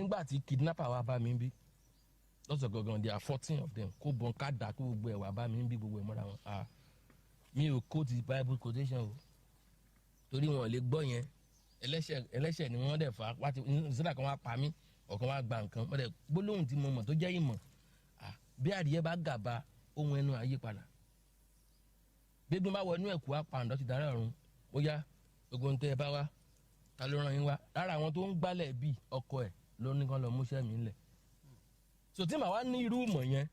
Nígbà tí kidnapper wa bá mi bí lọ́sọ̀ gangan, there are 14 of them, kó bọn ká dà, kó gbogbo ẹ̀ wá bá mi bí, gbogbo ẹ̀ mọ́ra wọn. Ah, mi ò quote Bible quotation o, torí wọn ò lè gbọ́ yẹn. Ẹlẹ́ṣẹ̀ ẹlẹ́ṣẹ̀ ni wọ́n dẹ̀ fà wá ti sílẹ̀ kan, wá pa mí, ọ̀kan wá gba nǹkan. Wọ́n dẹ̀ gbólóhùn tí mo mọ̀ tó jẹ́ ìmọ̀. Ah, bí adìyẹ bá gàba, ohun ẹnu àyè padà. Gbégun bá wọnú ẹ̀kú, apàǹdọ́ ti dára ọ̀run. Ó yá, gbogbo ń tẹ́ ẹ bá wá, ta ló rán yín wá? Lára àwọn tó ń gbálẹ̀ bíi ọkọ ẹ̀ ló ní kán lọ múṣẹ́ mi ńlẹ̀. So tí màá wá ní irú ìmọ̀ yẹn,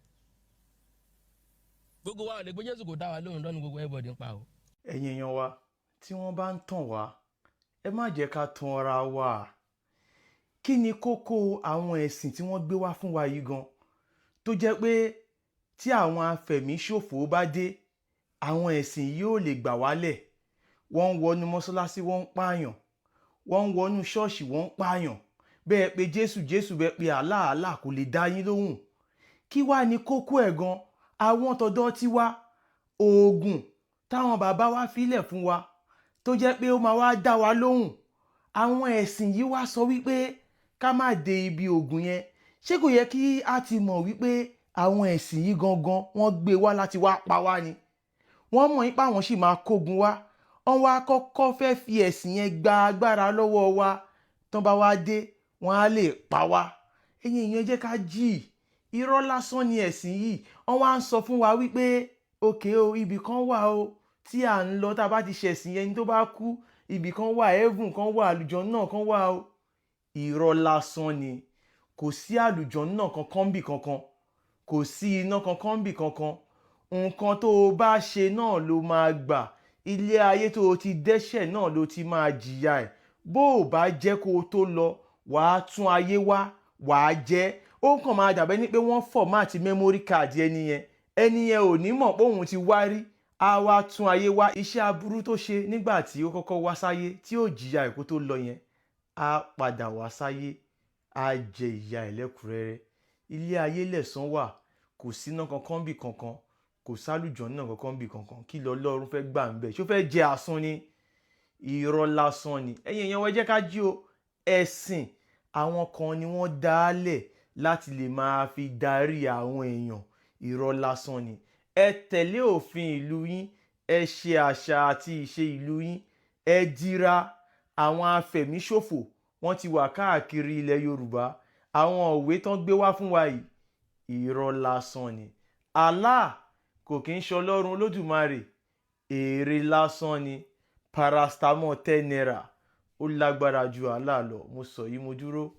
gbogbo wa ò lè gbé Jésù kò dá wa lóhùn lọ́nu, gbogbo everybody ń pa o. Ẹ̀yin èèyàn wa, tí wọ́n bá ń tàn wá, ẹ má jẹ́ ká tan ara wa. Kí ni kókó àwọn ẹ̀sìn tí wọ́n gbé wá fún wa yìí gan, tó jẹ́ pé tí àwọn afẹ̀míṣòfò bá dé, àwọn ẹ̀sìn yìí ò lè gbà wálẹ̀? Wọ́n ń wọnú mọ́ṣáláṣí, wọ́n ń pààyàn. Wọ́n ń wọnú ṣọ́ọ̀ṣì, wọ́n ń pààyàn. Bẹ́ẹ̀ pé Jésù, Jésù, bẹ́ẹ̀ pé Allah, Allah, kò lè dá yín lóhùn. Kí wá ní kókó ẹ̀ gan? Àwọn tọ̀dọ̀ tiwa, oògùn táwọn bàbá wa filẹ̀ fún wa, tó jẹ́ pé ó máa wá dá wa lóhùn, àwọn ẹ̀sìn yìí wá sọ wípé ká má dé ibi oògùn yẹn. Ṣé kò yẹ kí a ti mọ̀ wípé àwọn ẹ̀sìn yìí gangan, wọ́n gbé wá láti wá pa wá ni? Wọ́n mọ̀ nípa àwọn sì máa kógun wá, wọ́n wá kọ́kọ́ fẹ́ fi ẹ̀sìn yẹn gba agbára lọ́wọ́ wa. Tán bá wá dé, wọ́n á lè pa wá. Ẹ̀yin èèyàn, jẹ́ ká jí. Irọ́ lásán ni ẹ̀sìn yìí. Wọ́n wá ń sọ fún wa wípé òkè o, ibì kan wà o tí à ń lọ tá a bá ti ṣẹ̀sìn yẹn, ní tó bá kú, ibì kan wà, heaven kan wà, àlùjánnà kan wà o. Irọ́ lásán ni. Kò sí àlùjánnà kankan bì kankan, kò sí iná kankan bì kankan. Nǹkan tó o bá ṣe náà ló máa gbà. Ilé ayé tó o ti dẹ́ṣẹ̀ náà ló ti máa jìyà ẹ̀. Bó o bá jẹ́ kó o tó lọ, wàá tún ayé wá, wàá jẹ́. Ó kàn máa dàbẹ́ ní pé wọ́n format memory card ẹni yẹn. Ẹni yẹn ò ní mọ̀ pé òun ti wá rí, á wá tún ayé wá. Iṣẹ́ aburú tó ṣe nígbà tí ó kọ́kọ́ wá sáyé, tí ó jìyà ẹ̀ kó tó lọ yẹn, á padà wá sáyé, á jẹ ìyà ẹ̀ lẹ́kùnrẹ́rẹ́. Ilé ayé lẹ̀san wà. Kò síná kankan bì kankan, kò sálùjánnà kankan bì kankan. Kí lọ lọ́run fẹ́ gbà ń bẹ̀? Ṣó fẹ́ jẹ àsun ni? Irọ́ lásán ni. Ẹ̀yin èèyàn wa, ẹ jẹ́ ká jí o. Ẹ̀sìn, àwọn kan ni wọ́n dá lẹ̀ láti lè máa fi darí àwọn èèyàn. Irọ́ lásán ni. Ẹ tẹ̀lé òfin ìlú yín, ẹ ṣe àṣà àti ìṣe ìlú yín, ẹ dira. Àwọn afẹ̀míṣòfò, wọ́n ti wà káàkiri ilẹ̀ Yorùbá. Àwọn òwe tán gbé wá fún wa yìí, irọ́ lásán ni. Allah kò kí ń ṣọlọ́run Olódùmarè, èrè lásán ni. Paracetamol ₦10, ó lágbára ju Allah lọ. Mo sọ yìí, mo dúró.